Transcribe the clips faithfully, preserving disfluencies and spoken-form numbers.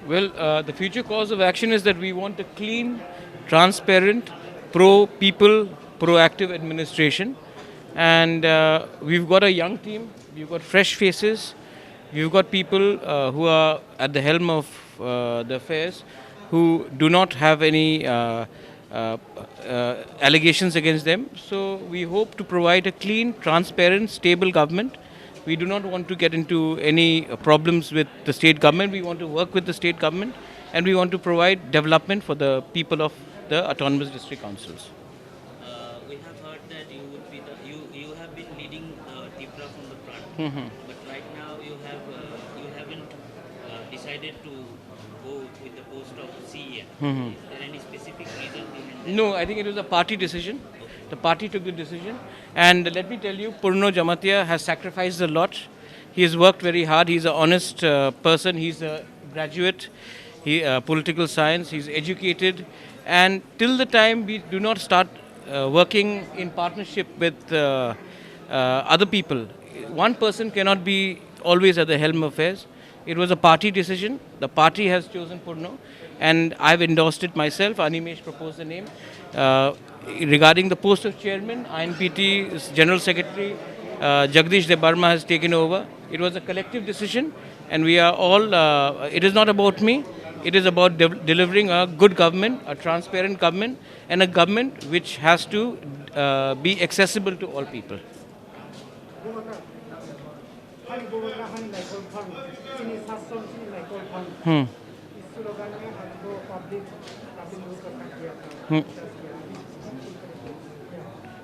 Well, uh, the future course of action is that we want a clean, transparent, pro people, proactive administration. And uh, we've got a young team, we've got fresh faces, we've got people uh, who are at the helm of uh, the affairs who do not have any uh, uh, uh, allegations against them. So we hope to provide a clean, transparent, stable government. We do not want to get into any uh, problems with the state government. We want to work with the state government, and we want to provide development for the people of the autonomous district councils. Uh, we have heard that you would be the, you, you have been leading uh, Tipra from the front, Mhm. but right now you have uh, you haven't uh, decided to go with the post of C E M. Mhm. Is there any specific reason behind that? No, I think it was a party decision. The party took the decision. And let me tell you, Purno Jamatia has sacrificed a lot. He has worked very hard. He's an honest uh, person. He's a graduate, he uh, political science. He's educated. And till the time we do not start uh, working in partnership with uh, uh, other people, one person cannot be always at the helm of affairs. It was a party decision. The party has chosen Purno, and I've endorsed it myself. Animesh proposed the name. Uh, regarding the post of chairman, I N P T's General Secretary uh, Jagdish Debbarma has taken over. It was a collective decision, and we are all, uh, it is not about me. It is about de- delivering a good government, a transparent government, and a government which has to uh, be accessible to all people. Hani bubagra hani naikolphang, chini sasong chini naikolphang. Hmm. Slogan ne hani bo public, public look ka kya. Hmm.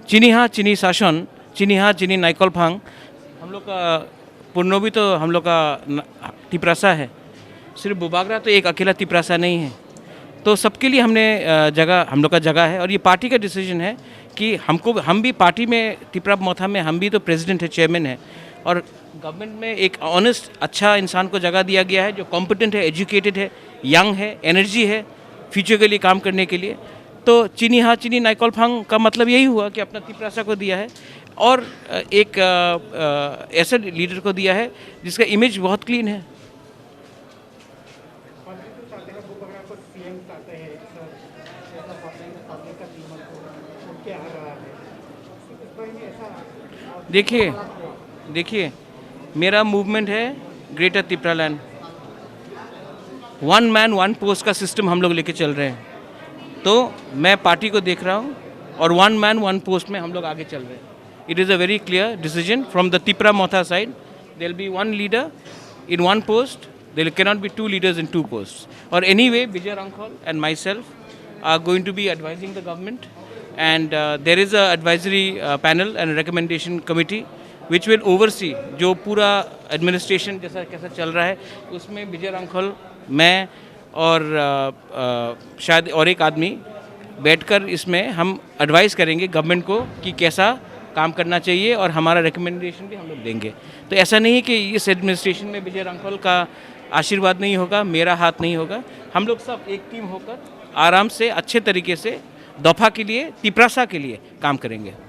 Chini ha chini sasong, chini ha chini naikolphang. हम लोग का पुरनो भी तो हम लोग का न- तिपरासा है। सिर्फ बुबागरा तो एक अकेला तिपरासा नहीं है। तो सबके लिए हमने अ, जगह, हम लोग का जगह है और ये पार्टी का डिसीजन है कि हमको, हम भी पार्टी में, तिपरा मोथा में हम भी तो प्रेसिडेंट है, चेयरमैन है। और गवर्नमेंट में एक ऑनेस्ट, अच्छा इंसान को जगह दिया गया है, जो कॉम्पिटेंट है, एजुकेटेड है, यंग है, एनर्जी है फ्यूचर के लिए काम करने के लिए। तो चीनी हाँ चीनी नाइकॉल फांग का मतलब यही हुआ कि अपना तिपरासा को दिया है और अ, एक अ, अ, ऐसे लीडर को दिया है जिसका इमेज बहुत क्लीन है। देखिए, देखिए, मेरा मूवमेंट है ग्रेटर तिपरालैंड। वन मैन वन पोस्ट का सिस्टम हम लोग लेके चल रहे हैं। तो मैं पार्टी को देख रहा हूँ और वन मैन वन पोस्ट में हम लोग आगे चल रहे हैं। It is a very clear decision from the Tipra Motha side. There will be one leader in one post. There cannot be two leaders in two posts. Or anyway, Vijay Rangkhol and myself are going to be advising the government. And uh, there is a advisory uh, panel and recommendation committee which will oversee जो पूरा एडमिनिस्ट्रेशन जैसा कैसा चल रहा है, उसमें विजय रांखल, मैं और अ, अ, शायद और एक आदमी बैठकर इसमें हम एडवाइस करेंगे गवर्नमेंट को कि कैसा काम करना चाहिए और हमारा रिकमेंडेशन भी हम लोग देंगे। तो ऐसा नहीं है कि इस एडमिनिस्ट्रेशन में विजय रांखल का आशीर्वाद नहीं होगा, मेरा हाथ नहीं होगा। हम लोग सब एक टीम होकर आराम से, अच्छे तरीके से दफा के लिए, तिपरासा के लिए काम करेंगे।